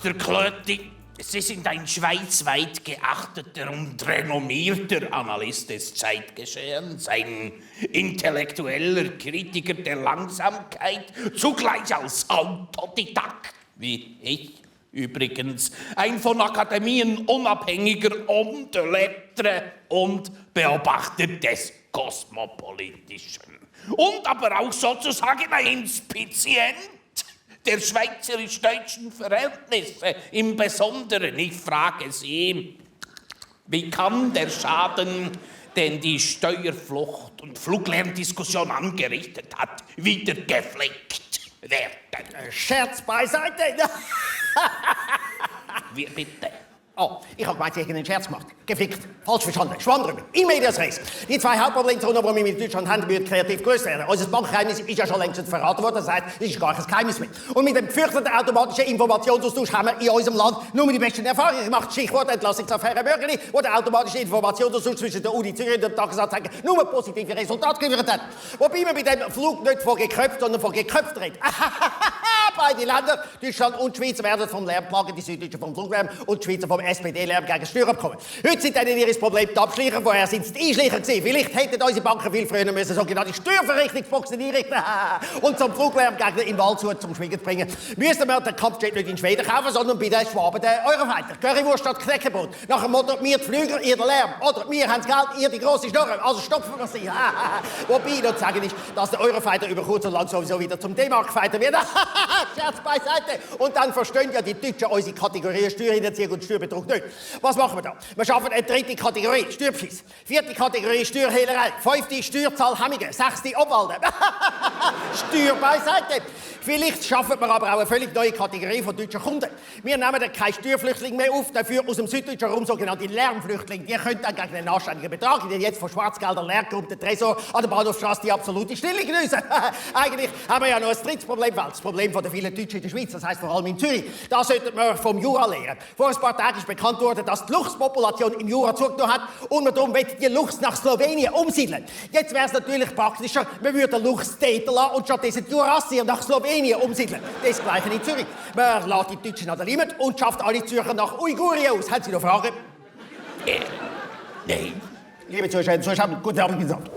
Dr. Klöti, Sie sind ein schweizweit geachteter und renommierter Analyst des Zeitgeschehens, ein intellektueller Kritiker der Langsamkeit, zugleich als Autodidakt, wie ich übrigens, ein von Akademien unabhängiger Homme de Lettres und Beobachter des Kosmopolitischen. Und aber auch sozusagen ein Inspizient der schweizerisch-deutschen Verhältnisse im Besonderen. Ich frage Sie, wie kann der Schaden, den die Steuerflucht- und Fluglärmdiskussion angerichtet hat, wieder geflickt werden? Scherz beiseite! Wie bitte? Oh, ich habe gemeint, Sie hätten einen Scherz gemacht. Gefickt. Falsch verstanden. Schwamm drüber. In medias res. Die zwei Hauptproblemzonen, die wir mit Deutschland haben, müssen kreativ gelöst werden. Unser Bankgeheimnis ist ja schon längst verraten worden. Das heißt, es ist gar kein Geheimnis mehr. Und mit dem gefürchteten automatischen Informationsaustausch haben wir in unserem Land nur die besten Erfahrungen gemacht. Stichwort Entlassungsaffäre Bürgerli, wo der automatische Informationsaustausch zwischen der Uni Zürich und dem Tagesanzeiger nur positive Resultate geliefert hat. Wobei man bei dem Flug nicht von geköpft, sondern von geköpft redet. Beide Länder, Deutschland und die Schweiz, werden vom Lärm plagen, die Süddeutschen vom Fluglärm und die Schweizer vom SPD-Lärm gegen Steuerabkommen. Heute sind ihnen ihr Problem die Abschleicher, vorher sind es die Einschleicher gewesen. Vielleicht hätten unsere Banken viel früher müssen sogenannte Steuerverrichtungsboxen einrichten und zum Fluglärmgegner in Waldshut zum Schweigen bringen. Müssten wir den Kampfjet nicht in Schweden kaufen, sondern bei den Schwaben den Eurofighter. Currywurst statt Knäckebrot. Nach dem Motto, wir die Flüger, ihr den Lärm. Oder wir haben das Geld, ihr die grosse Schnurre. Also stopfen wir sie. Wobei ich noch zu sagen ist, dass der Eurofighter über kurz und lang sowieso wieder zum D-Mark-Fighter wird. Scherz beiseite. Und dann verstehen ja die Deutschen unsere Kategorien Steuerhinterziehung und Steuerbetrug nicht. Was machen wir da? Wir schaffen eine dritte Kategorie, Steuerbeschiss. Vierte Kategorie, Steuerhehlerei. Fünfte, Steuerzahl Hemmungen. Sechste, Obwalden. Steuer beiseite. Vielleicht schaffen wir aber auch eine völlig neue Kategorie von deutschen Kunden. Wir nehmen dann keine Steuerflüchtlinge mehr auf, dafür aus dem süddeutschen Raum sogenannte Lärmflüchtlinge. Die können dann gegen einen anständigen Betrag, in den jetzt von Schwarzgeldern leergeräumten Tresor an der Bahnhofstrasse die absolute Stille geniessen. Eigentlich haben wir ja noch ein drittes Problem, das Problem von den vielen Deutschen in der Schweiz, das heisst vor allem in Zürich. Da sollten wir vom Jura lernen. Vor ein paar Tagen ist bekannt worden, dass die Luchspopulation im Jura zugenommen hat und man darum die Luchs nach Slowenien umsiedeln. Jetzt wäre es natürlich praktischer, man würde den Luchs täten lassen und stattdessen die Jurassier nach Slowenien umsiedeln. Das Gleiche in Zürich. Man lässt die Deutschen an der Limit und schafft alle Zürcher nach Uigurien aus. Haben Sie noch Fragen? Nein. Liebe Zuschauer, guten Abend gesagt.